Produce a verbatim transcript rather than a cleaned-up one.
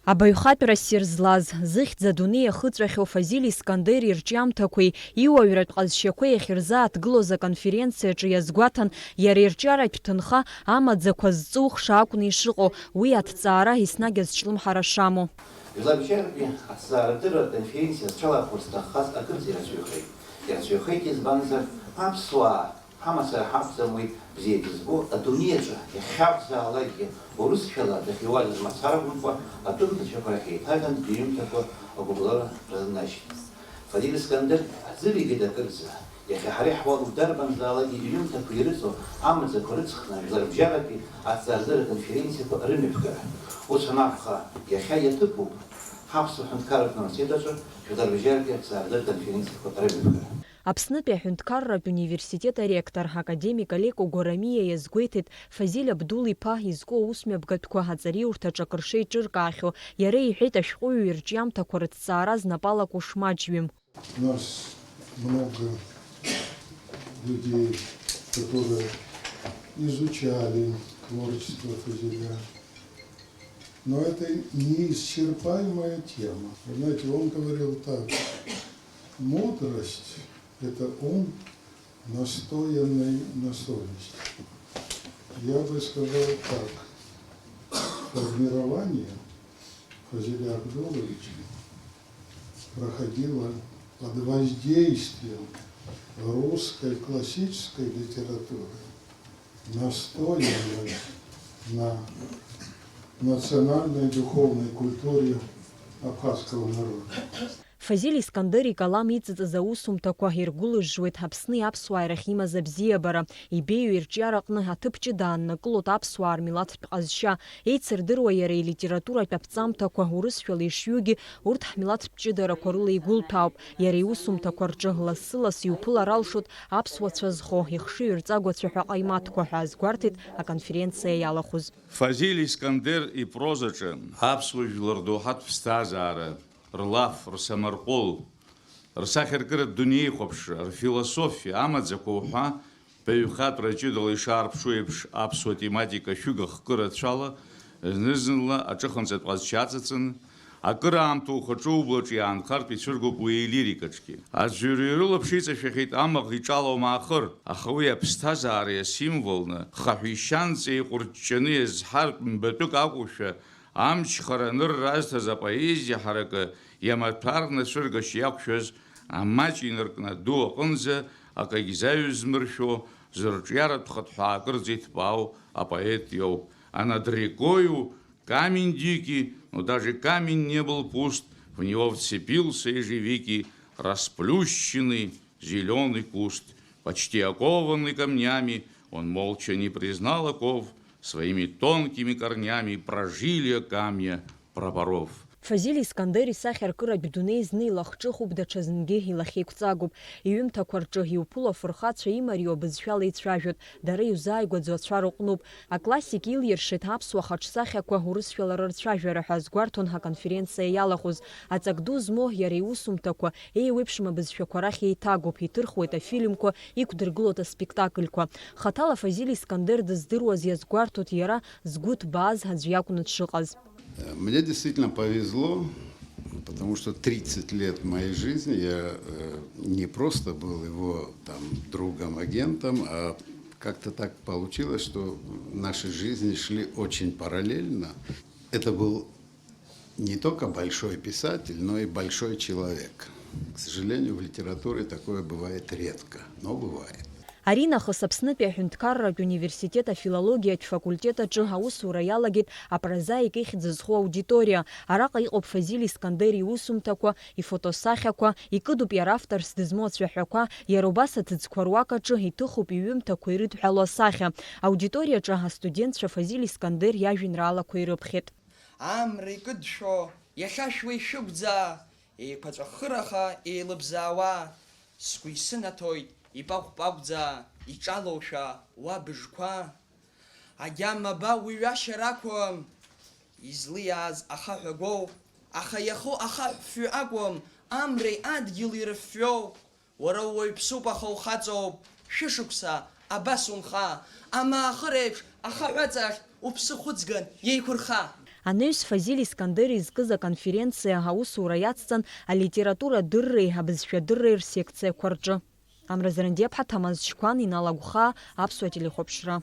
Абаҩхатәра ссир злаз, зыхьӡ адунеи иахыҵәахьоу Фазиль Искандери ирҿиамҭақәеи иуаҩратә ҟазшьақәеи иахьырзааҭгылоз аконференциаҿы иазгәаҭан иара ирҿиаратә ҭынха амаӡақәа зҵухша акәны ишыҟоу, уи аҭҵаара еснагь азҿлымҳара шамоу. Жәларбжьаратәи аҭҵаарадырратә конференциа зҽалархәыр зҭаххаз акырӡа ирацәаҩхеит. Ирацәаҩхеит, избанзар, аԥсуаа ҳамацара ҳақәӡам уи бзиа дызбо, адунеи аҿы иахьакәзаалакгьы урысшәала дахьиуадаз мацара акәымкәа, атәым ҭыжьқәа рахь еиҭаган иҩымҭақәа агәыбылра рзынашьҭит. Фазиль Искандер ҳзывигеит акырӡа, иахьа ҳара иаҳуалу дарбанзаалакгьы иҩымҭақәа ирыҵоу амаӡақәа рыҵхны жәларбжьаратәи аҭҵаарадырратә конференциақәа рымҩаԥгара. Ус анакәха, иахьа иаҭыԥуп ҳаԥсуа ҳәынҭқарратә университет аҿы жәларбжьаратәи аҭҵаарадырратә конференциақәа рымҩаԥгара. Аԥснытәи аҳәынҭқарратә университет аректор, академик Олег Огорамиа иазгәеиҭеит, Фазиль Абдул-иԥа изку аусмҩаԥгатәқәа аҵариурҭаҿы акыр шеиҿыркаахьоу, иара иҳәеит, ашәҟәыҩҩы ирҿиамҭақәа рыҭҵаара знапы алаку шмаҷҩым. У нас много людей, которые изучали творчество Фазиля. Но это неисчерпаемая тема. Вы знаете, он говорил так: «Мудрость — это ум, настоянный на совести». Я бы сказал так: формирование Фазиля Абдуловича проходило под воздействием русской классической литературы, настоянной на национальной духовной культуре абхазского народа. Фазиль Искандер икалам иҵыҵыз аусумҭақәа иргәылыжжуеит Аԥсни аԥсуааи рахь имаз абзиабара, ибеиоу ирҿиараҟны аҭыԥ ҷыда ааннакылоит аԥсуаа рмилаҭтә ҟазшьа, еицырдыруа иара илитературатә аԥҵамҭақәа урысшәала ишҩугьы, урҭ ҳмилаҭтә ҷыдарақәа рыла игәылҭәаауп, иара иусумҭақәа рҿы лассы-ласс иуԥылар алшоит аԥсуа цәа зхоу, ихшыҩ рҵагәацәа ҳәа ҟаимаҭқәа ҳәа азгәарҭеит аконференциа иалахәыз. Фазиль Искандер ипрозаҿы аԥсуа жәлар доуҳатә ԥсҭазаара, рлаф, рсамарҟәыл, рсахьаркыратә дунеихәаԥшра, рфилософиа амаӡақәа уҳәа, баҩхатәра ҷыдала ишаарԥшу еиԥш, аԥсуа тематика шәыга-хкы рацәала зны-зынла аҿыханҵатә ҟазшьа аҵаҵаны, акыраамҭа ухаҿы ублаҿы иаанхартә ицәыргоуп уи илирикаҿгьы. Аӡәырҩы рылаԥш иҵашәахьеит амаӷ иҿалоу маахыр, аха уи аԥсҭазаареи асимволны, хаҳәишьанҵа еиҟәырҷҷаны иазҳартә мбатәык акәушәа, амчхара анырра азҭаз апоезиа ҳаракы иамаҭәар нацәыргашьа иақәшәаз амаҷ инаркны аду аҟынӡа акагь заҩызмыршәо, зырҿиаратә хыҭҳәаакырӡа иҭбаау апоет иоуп. А над рекою камень дикий, но даже камень не был пуст, в него вцепился ежевикий расплющенный зелёный куст, почти окованный камнями, он молча не признал оков, своими тонкими корнями прожилия камня пропоров. Фазиль Искандер исахьаркыратә дунеи зны илахҿыхуп, даҽазнгьы илахьеиқәҵагоуп. Иҩымҭақәа рҿы иуԥыло афырхацәа имариоу абызшәала ицәажәоит, дара иузааигәаӡоу ацәа рыҟәнуп. Аклассик илиршеит аԥсуа хаҿсахьақәа урысшәала рырцәажәара ҳәа азгәарҭон ҳаконференциа иалахәыз. Аҵак ду змоу иара иусумҭақәа еиуеиԥшым абызшәақәа рахь еиҭагоуп, иҭырхуеит афильмқәа, иқәдыргылоит аспектакльқәа. Хаҭала Фазиль Искандер дыздыруаз иазгәарҭоит иара згәы ҭбааз аӡә иакәны дшыҟаз. Мне действительно повезло, потому что тридцать лет моей жизни я э, не просто был его там другом, агентом, а как-то так получилось, что наши жизни шли очень параллельно. Это был не только большой писатель, но и большой человек. К сожалению, в литературе такое бывает редко, но бывает. Аринахыс Аԥснытәи аҳәынҭқарратә университет афилологиатә факультет аҿы аусура иалагеит апрозаик ихьӡ зху аудиториа. Араҟа иҟоуп Фазиль Искандер иусумҭақәа, ифотосахьақәа, икыдуп иара авторс дызмоу ацәаҳәақәа, иара убас аҭыӡқәа руак аҿы иҭыхуп иҩымҭақәа ирыдҳәалоу асахьа. Аудиториаҿы астудентцәа Фазиль Искандер иажәеинраалақәа ирыԥхьеит. Амра икыдшәо, иахьашәуа ишәыгәӡа, еиқәаҵәахыраха еилыбзаауа, сгәы исынаҭоит ипаҟә-паҟәӡа иҿалоушәа уа быжқәа. Агьама ба уи ҩашьар ақәым, излиааз ахаҳә агәоуп, аха иахоу ахаҳә фҩы акәым, амреи адгьыли рыфҩоу. Уара ууаҩԥсуп, аха ухаҵоуп, шәышықәса абас унха, амаахыр еиԥш ахаҳә аҵахь уԥсы хәыҵган иеиқәырха. Анаҩс Фазиль Искандер изкыз аконференциа аусура иацҵан алитература адырреи абызшәа адырреи рсекциақәа рҿы. Амра Зарандиаԥҳа, Ҭамаз Чқәан, Инал Агәхаа, Аԥсуа телехәаԥшра.